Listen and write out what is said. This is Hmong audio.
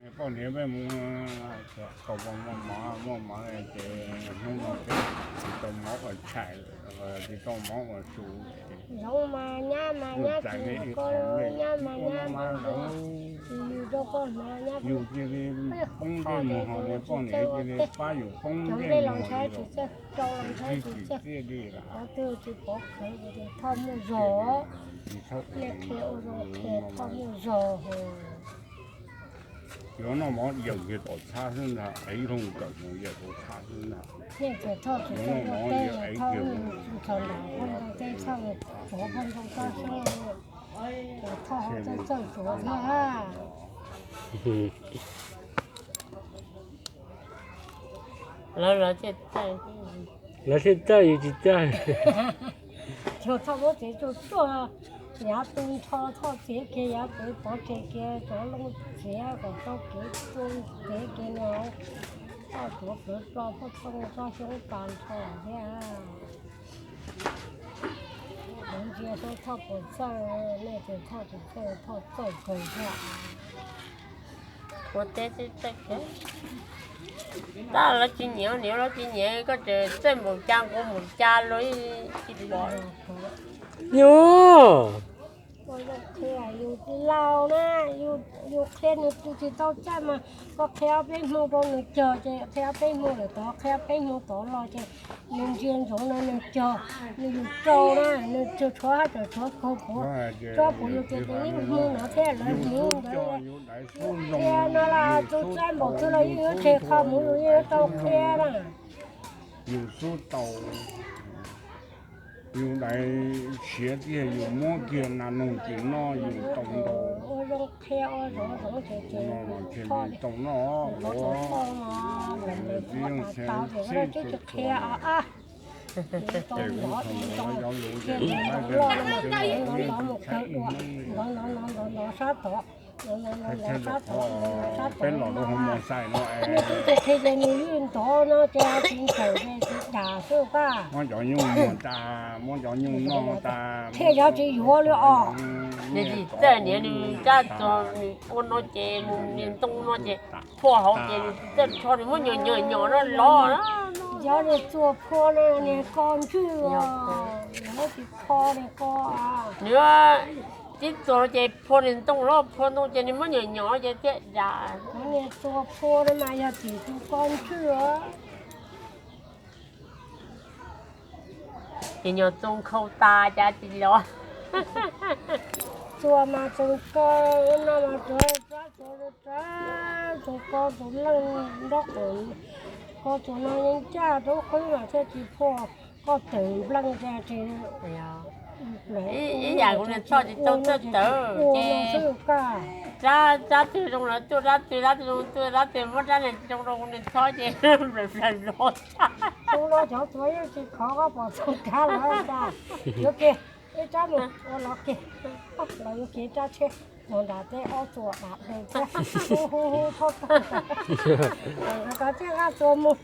Poj niam peb mus tau muaj mov, muaj mov ces hnub no peb tsis tau mov ua tshais, tsis tau mov ua su. Zoov mas nyab mas nyab tsis ko, nyab mas nyab mas yus rau koj hnov nyab. Yus cia li poob ntsej muag li, poj niam cia li pab yus poob ntsej muag li. Rau los ntshai tsis txawj, qhov twg tsis pov khawv, Thoj muaj zog, nej qhia ua zoo qhia Thoj muaj zog. Yuav noj mov yawm kiag tom txhab xwb ntag, ev loo kawm mus yawm tom txhab xwb ntag. Nej txawm Thoj tsis txawj ua teb, Thoj tsis txawj nram, Thoj ntoo teb, Thoj tuav Thoj ntoo toj xyoob, Thoj ho txawj txawj tuav thiab. Lawv, lawv thiaj txawj, lawv thiaj txawj, yus tsis txawj. Txog Thoj muab txiav tsuag tsuag, yav tu nrho Thoj txiav kiag, yav txiv pov tseg kiag, cov loo txiav kom tau kev tu txiav kiag no, Thoj tuav plawv plo poj txooj toj xyoob tas nrho thiab. Kuv ntsia saib Thoj puas txawj, nej tias Thoj tsis txawj, Thoj txawj kawg thiab. Ua teb txawj kawg. Tab lawv tsis nyiam, niam lawv tsis nyiam, koj tseem txawj npaum cas nquag npaum cas los tsis pom. Nyuj, yus laus na, yus qhia nws tus tsis tau txawj mas koj qhia ob peb hmo rau nws cog ces qhia ob peb hmo lawm tod, qhia ob peb hmo tod los ces nws ntsia ntsoov no nws cog, nws yus rau na, nws tshuav haj tseem tshuav kaug puav, tsob puav yus ces ib hmo no thiaj lawv hmuv ntawd. Yus qhia no los tus txawj npaum twg los yeej yuav tseg qho hmuv, yus yeej yuav tau qhia na. Yus xub tau, yus dais siav tiag yus muab kiag nas noog tsis noj yus tau ntau. Ua zoo qhia ua zoo zoo ces ces tau noj ua tau ces tsis qhia a. Tau ntov ntov ces ntov loj no mas ntov ntov mus kawg dua, ntov ntov ntov ntov ntov sab tod, ntov ntov ntov sab tod, sab tod. Peb los rau hauv mos xais no es nws twb tsis qhia ces nws yeej ntov no ces tsis ntxaws ces tsis dam xwb koj. Muab cov nyuj muag tas, muab cov nyuj noj tas. Thiaj yog tsis yuav li os. Nws tsis txawj niam nws cab txog nws ua no ces mus niag ntoo no ces phua hauv ces nws tsis txawj rho, nws muab nyom nyom nyom no los. Yog niag txuas phua no niag ko ntswg os, nws muab tsis rho niag ko. Nws tib txuas ces phua niag ntoo los, phua ntoo ces nws muab nyom nyom ces thiaj dam. Niag txuas phua no mas yog tim tus ko ntswg os. Ces nyuag txoos khau tas cas tsis los. Txuas mas txoos ko no mas tsuav rab txuas, txoos ko txoos npleej nrob qaum, ko txuas no yeej caj rau qwb mas thiaj tsis phua, koj tawm npleej cas tsis. Ib yam kuv niag Thoj tsis tau txawj tawm ces rab twg zoo lawv tuaj rab twg, rab twg zoo tuaj rab twg, muab rab niag zoo rau kuv niag Thoj ces nplaws nplaws los. Txoos no cov txuas yeej tsis khov, koj pom txoos kav lawm tas. Yuav kiag ib rab mus ua los kiag, los yuav kiag rab tsheb txuas nram teb ob txuas dam dawg thiab. Hu hu hu, koj thiaj nqa txuas mus.